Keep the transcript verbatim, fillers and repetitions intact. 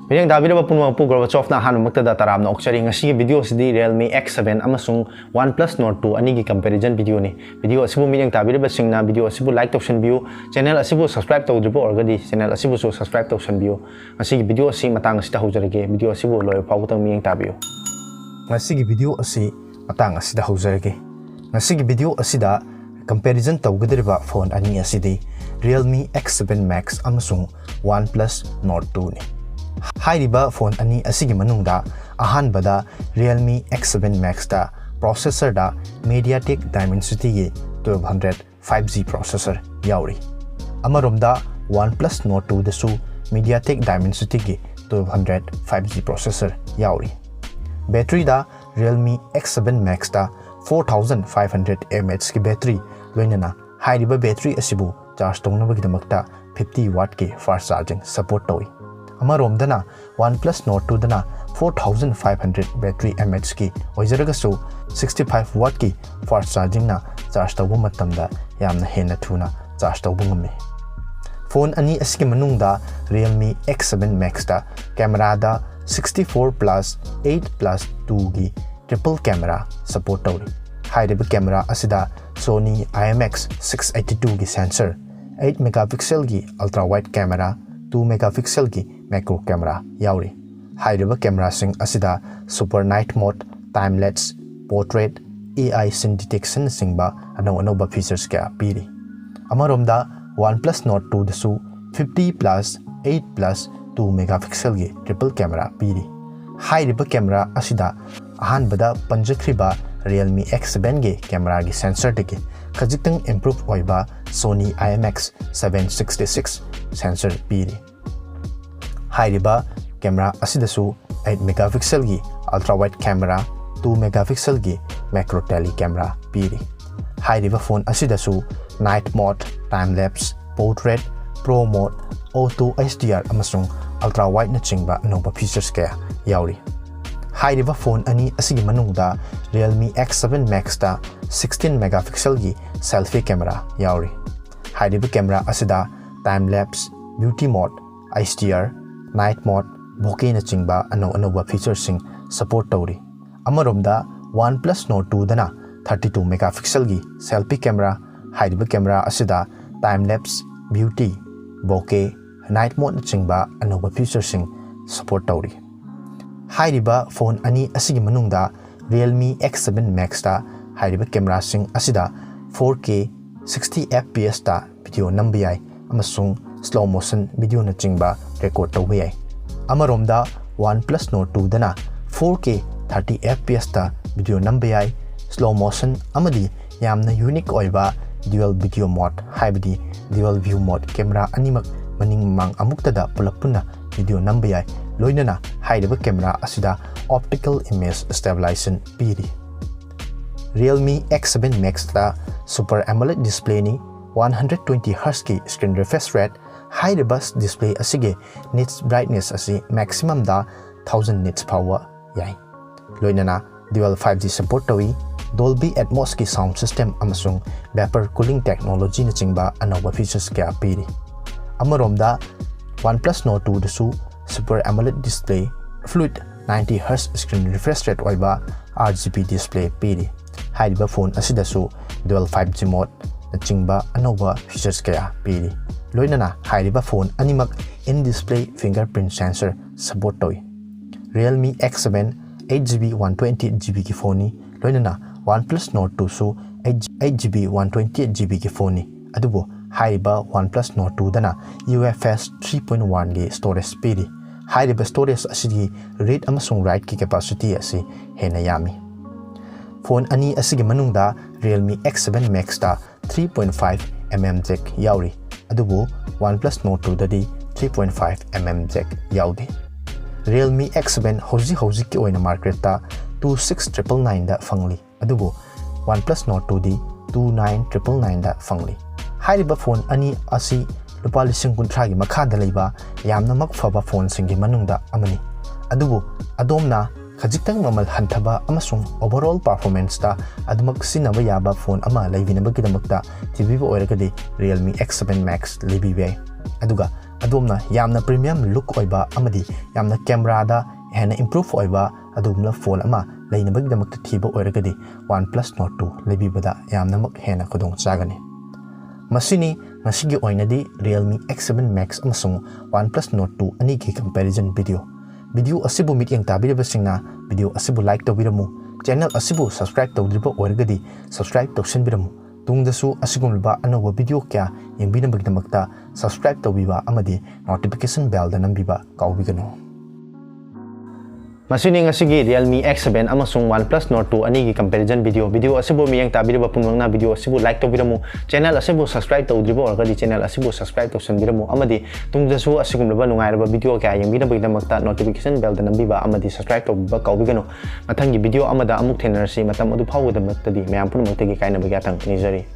ꯃꯤꯠꯌꯦꯡ ꯇꯥꯕꯤꯔꯕ ꯄꯨꯝꯅꯃꯛꯄꯨ ꯒꯣꯔꯕꯥꯆꯣꯞꯅ ꯑꯍꯥꯟꯕꯃꯛꯇꯗ ꯇꯔꯥꯝꯅ ꯑꯣꯛꯆꯔꯤ꯫ ꯉꯁꯤꯒꯤ ꯚꯤꯗꯤꯑꯣ ꯑꯁꯤꯗꯤ Realme X seven ꯑꯃꯁꯨꯡ OnePlus Nord two ꯑꯅꯤꯒꯤ comparison ꯚꯤꯗꯤꯑꯣꯅꯤ꯫ ꯚꯤꯗꯤꯑꯣ ꯑꯁꯤꯕꯨ ꯃꯤꯠꯌꯦꯡ ꯇꯥꯕꯤꯔꯤꯕꯁꯤꯡꯅ ꯚꯤꯗꯤꯑꯣ ꯑꯁꯤꯕꯨ like ꯇꯧꯁꯤꯟꯕꯤꯌꯨ꯫ Channel ꯑꯁꯤꯕꯨ subscribe ꯇꯧꯗ꯭ꯔꯤꯕ ꯑꯣꯏꯔꯒꯗꯤ channel ꯑꯁꯤꯕꯨꯁꯨ subscribe ꯇꯧꯁꯤꯟꯕꯤꯌꯨ꯫ ꯉꯁꯤꯒꯤ ꯚꯤꯗꯤꯑꯣ ꯑꯁꯤ ꯃꯇꯥꯡ ꯑꯁꯤꯗ ꯍꯧꯖꯔꯒꯦ꯫ ꯚꯤꯗꯤꯑꯣ ꯑꯁꯤꯕꯨ ꯂꯣꯏꯕ ꯐꯥꯎꯕꯗꯪ ꯃꯤꯠꯌꯦꯡ ꯇꯥꯕꯤꯌꯨ꯫ ꯉꯁꯤꯒꯤ ꯚꯤꯗꯤꯑꯣ ꯑꯁꯤ ꯃꯇꯥꯡ ꯑꯁꯤꯗ ꯍꯧꯖꯔꯒꯦ꯫ ꯉꯁꯤꯒꯤ ꯚꯤꯗꯤꯑꯣ ꯑꯁꯤꯗ comparison ꯇꯧꯒꯗꯧꯔꯤꯕ ꯐꯣꯟ ꯑꯅꯤ ꯑꯁꯤꯗꯤ Realme X seven Max ꯑꯃꯁꯨꯡ OnePlus Nord two ꯅꯤ꯫ ꯍꯥꯏꯔꯤꯕ ꯐꯣꯟ ꯑꯅꯤ ꯑꯁꯤꯒꯤ ꯃꯅꯨꯡꯗ ꯑꯍꯥꯟꯕꯗ Realme X seven Maxꯇ processorꯗ MediaTek Dimensity ꯒꯤ twelve hundred five G processor ꯌꯥꯎꯔꯤ꯫ ꯑꯃꯔꯣꯝꯗ OnePlus Nord twoꯗꯁꯨ MediaTek Dimensity ꯒꯤ twelve hundred five G processor ꯌꯥꯎꯔꯤ꯫ Batteryꯗ Realme X seven Maxꯇ four thousand five hundred mAh ꯀꯤ battery ꯂꯣꯏꯅꯅ ꯍꯥꯏꯔꯤꯕ battery ꯑꯁꯤꯕꯨ charge ꯇꯧꯅꯕꯒꯤꯗꯃꯛꯇ fifty wattꯀꯤ fast charging support ꯇꯧꯏ꯫ ꯑꯃꯔꯣꯝꯗꯅ OnePlus Nord twoꯗꯅ four thousand five hundred battery mAh ꯀꯤ ꯑꯣꯏꯖꯔꯒꯁꯨ sixty five wattꯀꯤ fast chargingꯅ charge ꯇꯧꯕ ꯃꯇꯝꯗ ꯌꯥꯝꯅ ꯍꯦꯟꯅ ꯊꯨꯅ charge ꯇꯧꯕ ꯉꯝꯃꯤ꯫ ꯐꯣꯟ ꯑꯅꯤ ꯑꯁꯤꯒꯤ ꯃꯅꯨꯡꯗ Realme X seven Maxꯇ cameraꯗ sixty four plus eight plus twoꯒꯤ triple camera support ꯇꯧꯔꯤ꯫ ꯍꯥꯏꯔꯤꯕ camera ꯑꯁꯤꯗ Sony IMX six eighty twoꯒꯤ sensor, eight megapixelꯒꯤ ultra wide camera, two megapixelꯒꯤ macro camera ꯌꯥꯎꯔꯤ꯫ ꯍꯥꯏꯔꯤꯕ cameraꯁꯤꯡ ꯑꯁꯤꯗ super night mode, time lapse, portrait, AI scene detectionꯅꯆꯤꯡꯕ ꯑꯅꯧ ꯑꯅꯧꯕ features ꯀꯌꯥ ꯄꯤꯔꯤ꯫ ꯑꯃꯔꯣꯝꯗ OnePlus Nord twoꯗꯁꯨ fifty plus eight plus two megapixelꯒꯤ triple camera ꯄꯤꯔꯤ꯫ ꯍꯥꯏꯔꯤꯕ camera ꯑꯁꯤꯗ ꯑꯍꯥꯟꯕꯗ ꯄꯟꯖꯈ꯭ꯔꯤꯕ Realme X sevenꯒꯤ cameraꯒꯤ sensorꯗꯒꯤ ꯈꯖꯤꯛꯇꯪ improve ꯑꯣꯏꯕ Sony IMX seven sixty six sensor ꯄꯤꯔꯤ꯫ ꯍꯥꯏꯔꯤꯕ camera ꯑꯁꯤꯗꯁꯨ eight megapixelꯒꯤ ultra wide camera, two megapixelꯒꯤ macro tele camera ꯄꯤꯔꯤ꯫ ꯍꯥꯏꯔꯤꯕ ꯐꯣꯟ ꯑꯁꯤꯗꯁꯨ night mode, time lapse, portrait, pro mode, auto HDR ꯑꯃꯁꯨꯡ ultra wideꯅꯆꯤꯡꯕ ꯑꯅꯧꯕ features ꯀꯌꯥ ꯌꯥꯎꯔꯤ꯫ ꯍꯥꯏꯔꯤꯕ ꯐꯣꯟ ꯑꯅꯤ ꯑꯁꯤꯒꯤ ꯃꯅꯨꯡꯗ Realme X seven Maxꯇ sixteen megapixelꯒꯤ selfie camera ꯌꯥꯎꯔꯤ꯫ ꯍꯥꯏꯔꯤꯕ camera ꯑꯁꯤꯗ time lapse, beauty mode, HDR, night mode, ꯕꯣꯀꯦꯅꯆꯤꯡꯕ ꯑꯅꯧ ꯑꯅꯧꯕ ꯐꯤꯆꯔꯁꯤꯡ ꯁꯄꯣꯔꯠ ꯇꯧꯔꯤ꯫ ꯑꯃꯔꯣꯝꯗ, OnePlus Nord two ꯗꯅ thirty two megapixel ꯒꯤ selfie camera, ꯍꯥꯏꯔꯤꯕ ꯀꯦꯃꯦꯔꯥ ꯑꯁꯤꯗ time lapse, beauty, bokeh, night modeꯅꯆꯤꯡꯕ ꯑꯅꯧꯕ ꯐꯤꯆꯔꯁꯤꯡ ꯁꯄꯣꯔꯠ ꯇꯧꯔꯤ꯫ ꯍꯥꯏꯔꯤꯕ ꯐꯣꯟ ꯑꯅꯤ ꯑꯁꯤꯒꯤ ꯃꯅꯨꯡꯗ Realme X seven Maxꯇ ꯍꯥꯏꯔꯤꯕ ꯀꯦꯃꯦꯔꯥꯁꯤꯡ ꯑꯁꯤꯗ four K sixty F P S ꯇ ꯚꯤꯗꯤꯑꯣ ꯅꯝꯕ ꯌꯥꯏ ꯑꯃꯁꯨꯡ slow motion ꯚꯤꯗꯤꯑꯣꯅꯆꯤꯡꯕ ꯔꯦꯀꯣꯔꯗ ꯇꯧꯕ ꯌꯥꯏ꯫ ꯑꯃꯔꯣꯝꯗ, OnePlus Nord two ꯗꯅ four K thirty F P S ꯇ ꯚꯤꯗꯤꯑꯣ ꯅꯝꯕ ꯌꯥꯏ꯫ Slow motion ꯑꯃꯗꯤ ꯌꯥꯝꯅ ꯌꯨꯅꯤꯛ ꯑꯣꯏꯕ dual video mode, ꯍꯥꯏꯕꯗꯤ dual view mode, ꯀꯦꯃꯦꯔꯥ ꯑꯅꯤꯃꯛ ꯃꯅꯤꯡ ꯃꯃꯥꯡ ꯑꯃꯨꯛꯇꯗ ꯄꯨꯂꯞ ꯄꯨꯟꯅ ꯚꯤꯗꯤꯑꯣ ꯅꯝꯕ ꯌꯥꯏ꯫ ꯂꯣꯏꯅꯅ ꯍꯥꯏꯔꯤꯕ ꯀꯦꯃꯦꯔꯥ ꯑꯁꯤꯗ optical image stabilization ꯄꯤꯔꯤ꯫ Realme X seven Maxꯇ Super AMOLED displayꯅꯤ, one hundred twenty Hz ꯀꯤ screen refresh rate꯫ ꯍꯥꯏꯔꯤꯕ display ꯑꯁꯤꯒꯤ nits brightness ꯑꯁꯤ maximumꯗ thousand nits ꯐꯥꯎꯕ ꯌꯥꯏ꯫ ꯂꯣꯏꯅꯅ dual five G support ꯇꯧꯏ꯫ Dolby Atmosꯀꯤ sound system ꯑꯃꯁꯨꯡ vapor cooling technologyꯅꯆꯤꯡꯕ ꯑꯅꯧꯕ features ꯀꯌꯥ ꯄꯤꯔꯤ꯫ ꯑꯃꯔꯣꯝꯗ, OnePlus Nord twoꯗꯁꯨ Super AMOLED display, fluid ninety Hz screen refresh rate ꯑꯣꯏꯕ R G B display ꯄꯤꯔꯤ꯫ ꯍꯥꯏꯔꯤꯕ ꯐꯣꯟ ꯑꯁꯤꯗꯁꯨ dual five G modeꯅꯆꯤꯡꯕ ꯑꯅꯧꯕ features ꯀꯌꯥ ꯄꯤꯔꯤ꯫ ꯂꯣꯏꯅꯅ ꯍꯥꯏꯔꯤꯕ ꯐꯣꯟ ꯑꯅꯤꯃꯛ in-display fingerprint sensor support ꯇꯧꯏ꯫ Realme X seven eight GB one twenty eight GBꯒꯤ ꯐꯣꯟꯅꯤ꯫ ꯂꯣꯏꯅꯅ OnePlus Nord twoꯁꯨ eight GB one twenty eight GBꯒꯤ ꯐꯣꯟꯅꯤ꯫ ꯑꯗꯨꯕꯨ ꯍꯥꯏꯔꯤꯕ OnePlus Nord twoꯗꯅ UFS three point oneꯒꯤ storage ꯄꯤꯔꯤ꯫ ꯍꯥꯏꯔꯤꯕ storage ꯑꯁꯤꯒꯤ read ꯑꯃꯁꯨꯡ writeꯀꯤ capacity ꯑꯁꯤ ꯍꯦꯟꯅ ꯌꯥꯝꯃꯤ꯫ ꯐꯣꯟ ꯑꯅꯤ ꯑꯁꯤꯒꯤ ꯃꯅꯨꯡꯗ Realme X seven Maxꯇ three point five mm jack ꯌꯥꯎꯔꯤ, ꯑꯗꯨꯕꯨ OnePlus Nord twoꯗꯗꯤ three point five mm jack ꯌꯥꯎꯗꯦ꯫ Realme X seven ꯍꯧꯖꯤꯛ ꯍꯧꯖꯤꯛꯀꯤ ꯑꯣꯏꯅ marketꯇ two six triple nineꯗ ꯐꯪꯂꯤ, ꯑꯗꯨꯕꯨ OnePlus Nord twoꯗꯤ two nine triple nineꯗ ꯐꯪꯂꯤ꯫ ꯍꯥꯏꯔꯤꯕ ꯐꯣꯟ ꯑꯅꯤ ꯑꯁꯤ ꯂꯨꯄꯥ ꯂꯤꯁꯤꯡ ꯀꯨꯟꯊ꯭ꯔꯥꯒꯤ ꯃꯈꯥꯗ ꯂꯩꯕ ꯌꯥꯝꯅꯃꯛ ꯐꯕ ꯐꯣꯟꯁꯤꯡꯒꯤ ꯃꯅꯨꯡꯗ ꯑꯃꯅꯤ꯫ ꯑꯗꯨꯕꯨ ꯑꯗꯣꯝꯅ ꯈꯖꯤꯛꯇꯪ ꯃꯃꯜ ꯍꯟꯊꯕ ꯑꯃꯁꯨꯡ overall performanceꯇ ꯑꯗꯨꯃꯛ ꯁꯤꯖꯤꯟꯅꯕ ꯌꯥꯕ ꯐꯣꯟ ꯑꯃ ꯂꯩꯕꯤꯅꯕꯒꯤꯗꯃꯛꯇ ꯊꯤꯕꯤꯕ ꯑꯣꯏꯔꯒꯗꯤ Realme X seven Max ꯂꯩꯕꯤꯕ ꯌꯥꯏ꯫ ꯑꯗꯨꯒ ꯑꯗꯣꯝꯅ ꯌꯥꯝꯅ premium look ꯑꯣꯏꯕ ꯑꯃꯗꯤ ꯌꯥꯝꯅ cameraꯗ ꯍꯦꯟꯅ improve ꯑꯣꯏꯕ ꯑꯗꯨꯒꯨꯝꯂꯕ phone ꯑꯃ ꯂꯩꯅꯕꯒꯤꯗꯃꯛꯇ ꯊꯤꯕ ꯑꯣꯏꯔꯒꯗꯤ OnePlus Nord two ꯂꯩꯕꯤꯕꯗ ꯌꯥꯝꯅꯃꯛ ꯍꯦꯟꯅ ꯈꯨꯗꯣꯡ ꯆꯥꯒꯅꯤ꯫ ꯃꯁꯤꯅꯤ ꯉꯁꯤꯒꯤ ꯑꯣꯏꯅꯗꯤ Realme X seven Max ꯑꯃꯁꯨꯡ OnePlus Nord two ꯑꯅꯤꯒꯤ comparison video꯫ Video ꯑꯁꯤꯕꯨ ꯃꯤꯠꯌꯦꯡ ꯇꯥꯕꯤꯔꯕꯁꯤꯡꯅ video ꯑꯁꯤꯕꯨ like ꯇꯧꯕꯤꯔꯝꯃꯨ, channel ꯑꯁꯤꯕꯨ subscribe ꯇꯧꯗ꯭ꯔꯤꯕ ꯑꯣꯏꯔꯒꯗꯤ subscribe ꯇꯧꯁꯤꯟꯕꯤꯔꯝꯃꯨ꯫ ꯇꯨꯡꯗꯁꯨ ꯑꯁꯤꯒꯨꯝꯂꯕ ꯑꯅꯧꯕ video ꯀꯌꯥ ꯌꯦꯡꯕꯤꯅꯕꯒꯤꯗꯃꯛꯇ subscribe ꯇꯧꯕꯤꯕ ꯑꯃꯗꯤ notification bellꯗ ꯅꯝꯕꯤꯕ ꯀꯥꯎꯕꯤꯒꯅꯨ꯫ ꯃꯁꯤꯅꯤ ꯉꯁꯤꯒꯤ Realme X seven ꯑꯃꯁꯨꯡ OnePlus Nord two ꯑꯅꯤꯒꯤ comparison video꯫ Video ꯑꯁꯤꯕꯨ ꯃꯤꯠꯌꯦꯡ ꯇꯥꯕꯤꯔꯤꯕ ꯄꯨꯝꯅꯃꯛꯅ video ꯑꯁꯤꯕꯨ like ꯇꯧꯕꯤꯔꯝꯃꯨ, channel ꯑꯁꯤꯕꯨ subscribe ꯇꯧꯗ꯭ꯔꯤꯕ ꯑꯣꯏꯔꯒꯗꯤ channel ꯑꯁꯤꯕꯨ subscribe ꯇꯧꯁꯤꯟꯕꯤꯔꯝꯃꯨ ꯑꯃꯗꯤ ꯇꯨꯡꯗꯁꯨ ꯑꯁꯤꯒꯨꯝꯂꯕ ꯅꯨꯡꯉꯥꯏꯔꯕ video ꯀꯌꯥ ꯌꯦꯡꯕꯤꯅꯕꯒꯤꯗꯃꯛꯇ notification bellꯗ ꯅꯝꯕꯤꯕ ꯑꯃꯗꯤ subscribe ꯇꯧꯕꯤꯕ ꯀꯥꯎꯕꯤꯒꯅꯨ꯫ ꯃꯊꯪꯒꯤ video ꯑꯃꯗ ꯑꯃꯨꯛ ꯊꯦꯡꯅꯔꯁꯤ꯫ ꯃꯇꯝ ꯑꯗꯨ ꯐꯥꯎꯕꯗꯃꯛꯇꯗꯤ ꯃꯌꯥꯝ ꯄꯨꯝꯅꯃꯛꯇꯒꯤ ꯀꯥꯏꯅꯕꯒꯤ ꯌꯥꯊꯪ ꯅꯤꯖꯔꯤ꯫